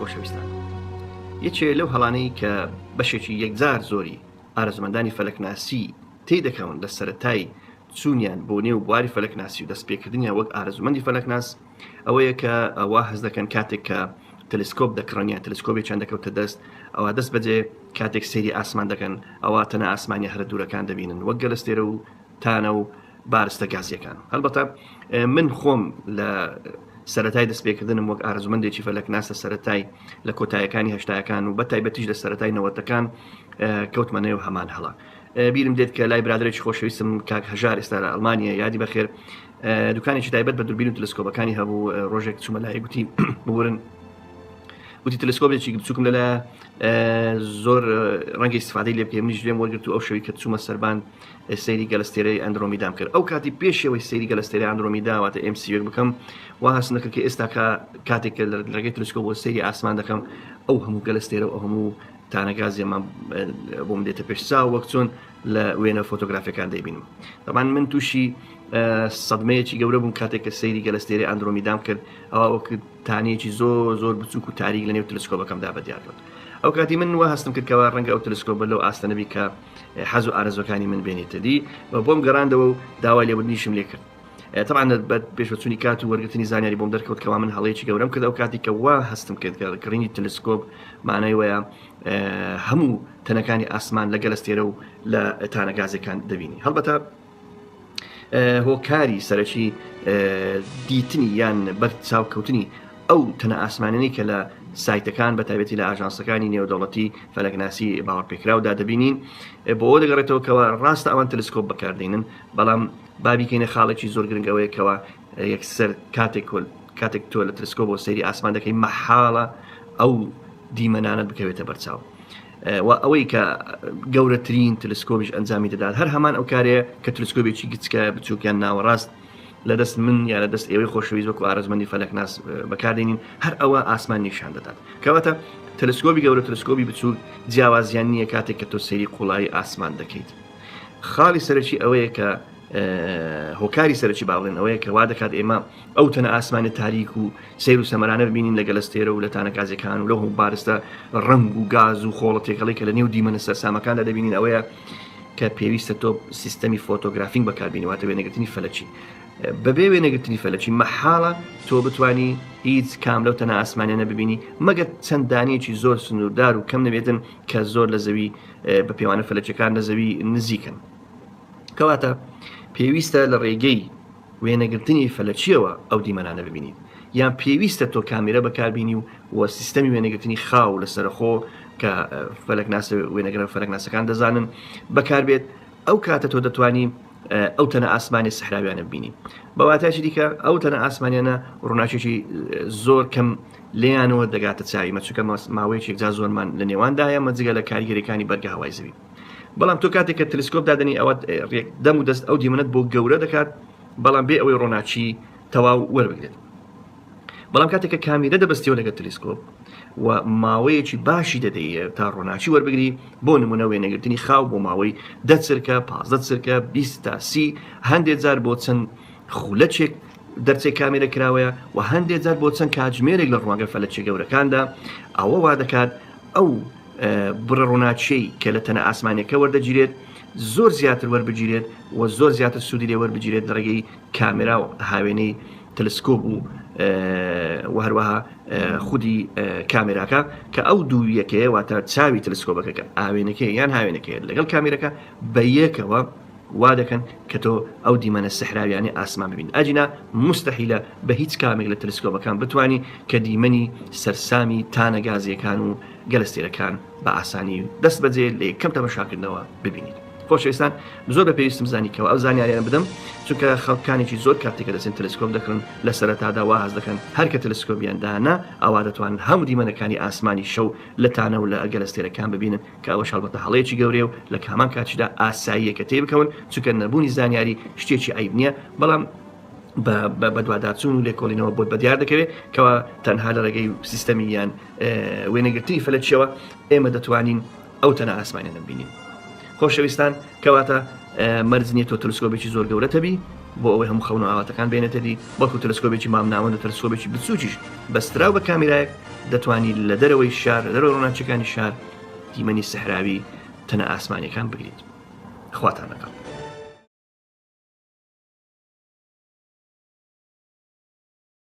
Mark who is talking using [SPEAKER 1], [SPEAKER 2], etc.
[SPEAKER 1] خۆشەویستان یەکێ لەو هەڵانەی کە بەشێکی یەکجار زۆری ئارەزومەندانی فەلەکناسی تێی دەکەون لە سەرەتای چوونیان بۆ نێو بواری فەلەکناسی و دەستپێکردنیان وەک ئارەزومەندی فەلەکناس ئەوەیە کە وا هەست دەکەن کاتێک کە تەلسکۆپ دەکڕن یان تەلسکۆبێکیان دەکەوتە دەست ئەوا دەست بەجێ کاتێک سەیری ئاسمان دەکەن ئەوا تەنە ئاسمانیە هەرە دوورەکان دەبینن وەک گەلەستێرە و تانە و بارستە گازیەکان. هەڵبەتە من خۆم لە سەرەتای دەستپێکردنم وەک ئارەزومەندێکی فەلەکناس لە سەرەتای لە کۆتایەکانی هەشتایەکان و بە تایبەتیش لە سەرەتای نەوەتەکان کەوتمە نێو هەمان هەڵە. بیرم دێت کە لای برادێکی خۆشەویستم کاک هەژار ئێستا لە ئەڵمانیا یادی بەخێر دوکانێکی تایبەت بە دوربین و تلسکۆبەکانی هەبوو ڕۆژێک چوومە لای گوتی ببورن وتی تلسکۆبێکی بچووکم لەلا زۆر ڕەنگە ئیسفادەی لێ بکەی منیش لێم وەرگرت و ئەو شەوی کە چوومە سەربان سەیری گەلەستێرەی ئەندرۆمیدام کرد ئەو کاتی پێشەوەی سەیری گەلەستێرەی ئەندرۆمیدا واتە ئێم سی بکەم وا هەست نەکرد کە ئێستا کە کاتێک کە لە ڕێگەی تلسکۆب بۆ سەیری ئاسمان دەکەم ئەو هەموو گەلەستێرە و ئەو هەموو تانەگازیەمان بۆم دێتە پێش چاو وەک چۆن لە وێنە فۆتۆگرافەکان دەیبینم دەبان من تووشی سەدمەیەکی گەورە بووم کاتێک کە سەیری گەلەستێری ئەندرۆمیدام کرد ئەوە وەک تانەیەکی زۆر زۆر بچووک و تاریک لە نێو تلسکۆبەکەمدا بەدیار کەوت ئەو کاتی من وا هەستم کرد کەوا ڕەنگە ئەو تلسکۆبە لەو ئاستە نەبی کە حەز و ئارەزوەکانی من بێنێتە دی و بۆم گەڕاندەوە و داوای لێبوردنیشم لێ کرد طبعا بە پێشوەچوونی کات و وەرگرتنی زانیاری بۆم دەرکەوت کەوا من هەڵەیەکی گەورەم کرد ئەو کاتی کە وا هەستم کرد کە کڕینی تلسکۆب مانای وایە هەموو تەنەکانی ئاسمان لە گەلەستێرە و لە تانە گازەکان دەبینی هەڵبەتە هۆکاری سەرەکی دیتنی یان بەرچاوکەوتنی ئەو تەنە ئاسمانیانەی کە لە سایتەکان بە تایبەتی لە ئاژانسەکانی نێودەوڵەتی فەلەکناسی باوەڕپێکراودا دەبینین بۆ ئەوە دەگەڕێتەوە کەوا ڕاستە ئەوان تەلسکۆپ بەکاردێنن بەڵام با بیکەینە خاڵێکی زۆر گرنگ ئەوەیە کەوا یەکسەر کاتێک کاتێک تۆ لە تەلسکۆپ بۆ سەیری ئاسمان دەکەی مەحاڵە ئەو دیمەنانەت بکەوێتە بەرچاو. و ئەوەی کە گەورەترین تلسکۆبیش ئەنجامی دەدات هەر هەمان ئەو کارەیە کە تلسکۆبێکی گچکە بچووکیان ناوەڕاست لە دەست من یا لە دەست ئێوەی خۆشەویست وەکو ئارەزمەندی فەلەکناس بەکاردێنین هەر ئەوە ئاسمان نیشان دەدات کەواتە تەلسکۆبی گەورە تلسکۆبی بچووک جیاوازیان نییە کاتێک کە تۆ سەیری قوڵایی ئاسمان دەکەیت خاڵی سەرەکی ئەوەیە کە هۆکاری سەرەکی با بڵێن ئەوەیە کە وا دەکات ئێمە ئەو تەنە ئاسمانە تاریک و سەیر و سەمەرانە ببینین لە گەلەستێرە و لە تانە گازەکان و لەو هەموو بارستە ڕەنگ و گاز و خۆڵە تێکەڵی کە لە نێو دیمەنە سەرسامەکاندا دەبینین ئەوەیە کە پێویستە تۆ سیستەمی photographing بەکاربینی واتە وێنەگرتنی فەلەکی بەبێ وێنەگرتنی فەلەکی مەحاڵە تۆ بتانی هیچ کام لەو تەنە ئاسمانیانە ببینی مەگەر چەند دانەیەکی زۆر سنووردار و کەم نەبێتن کە زۆر لە زەوی بە پێوانە فەلەکیەکان لە زەوی نزیکن. کەواتە پێویستە لە ڕێگەی وێنەگرتنی فەلەکییەوە ئەو دیمەنانە ببینیت، یان پێویستە تۆ کامێرە بەکاربینی و و سیستەمی وێنەگرتنی خاو لەسەرەخۆ کە فەلەکناسە وێنەگرە فەلەکناسەکان دەزانن بەکاربێت، ئەو کاتە تۆ دەتوانی ئەو تەنە ئاسمانی سەحراویانە ببینی. بە واتایەکی دیکە ئەو تەنە ئاسمانیانە ڕووناکیی زۆر کەم لێیانەوە دەگاتە چاوی مە چونکە ماوەیەکی یەکجار زۆرمان لە نێواندایە مە جگە لە کاریگەریەکانی بەرگە هەوای زەوی. بەڵام تۆ کاتێک کە تەلسکۆپ دادەنی ئەوە ڕێک دەم و دەست ئەو دیمەنەت بۆ گەورە دەکات بەڵام بێ ئەوەی ڕۆناکی تەواو وەربگرێت بەڵام کاتێک کە کامیرە دەبەستیەوە لەگەر تەلسکۆپ و ماوەیەکی باشی دەدەیە تا ڕۆناکی وەربگری بۆ نمونە وێنەگرتنی خاو بۆ ماوەی دە چرکە 15 چرکە 20 تا سی هەندێک جار بۆ چەند خولەکێک دەرچەی کامێرە کراوەیە و هەندێک جار بۆ چەند کاتژمێرێک لە ڕوانگە فەلەکیە گەورەکاندا ئەوە وا دەکات ئەو بڕە ڕووناکیەی کە لە تەنە ئاسمانیەکە وەردەگیرێت زۆر زیاتر وەربگیرێت و زۆر زیاتر سوودی لێ وەربگیرێت لە ڕێگەی کامێرا و هاوێنەی تەلسکۆب و و هەروەها خودی کامێراکە کە ئەو دوو یەکەیە واتە چاوی تەلسکۆبەکە کە ئاوێنەکەی یان هاوێنەکەی لەگەڵ کامێرەکە بە یەکەوە وا دەکەن کە تۆ ئەو دیمەنە سحراویانەی ئاسمان ببینی ئەگینا موستەحیلە بە هیچ کامێک لە تەلسکۆبەکان بتوانی کە دیمەنی سەرسامی تانە گازیەکان و گەلەستێرەکان بە ئاسانی و دەست بەجێ لە یەکەم تەمەشاکردنەوە ببینیت. خۆشەویستان زۆر بە پێویستم زانی کەوا ئەو زانیاریانە بدەم چونکە خەڵکانێکی زۆر کاتێک کە دەچن تەلسکۆب دەکڕن لە سەرەتادا وا هەست دەکەن هەر کە تەلسکۆبیان دانا ئەوا دەتوانن هەموو دیمەنەکانی ئاسمانی شەو لە تانە و لە گەلەستێرەکان ببینن کە ئەوەش هەڵبەتە هەڵەیەکی گەورەیە و لە کامان کاتیشدا ئاساییە کە تێی بکەون چونکە نەبوونی زانیاری شتێکی عەیب نییە بەڵام بە بەدواداچوون و لێکۆڵینەوە بۆت بەدیار دەکەوێت کەوا تەنها لە ڕێگەی سیستەمی یان وێنەگرتنی فەلەکیەوە ئێمە دەتوانین ئەو تەنە ئاسمانیانە ببینین. خۆشەویستان کەواتە مەرج نییە تۆ تەلسکۆبێکی زۆر گەورەت هەبی. بۆ ئەوەی هەموو خەون و ئاواتەکان بێنێتە دی، بەڵکو تەلەسکۆبێکی مامناوەند و تەلەسکۆبێکی بچووکیش بەستراو بە کامیرایەک دەتوانی لە دەرەوەی شار، لە دەرەوەی ڕووناکییەکانی شار دیمەنی سەحراوی تەنە ئاسمانییەکان بگریت. خواتان لەگەڵ.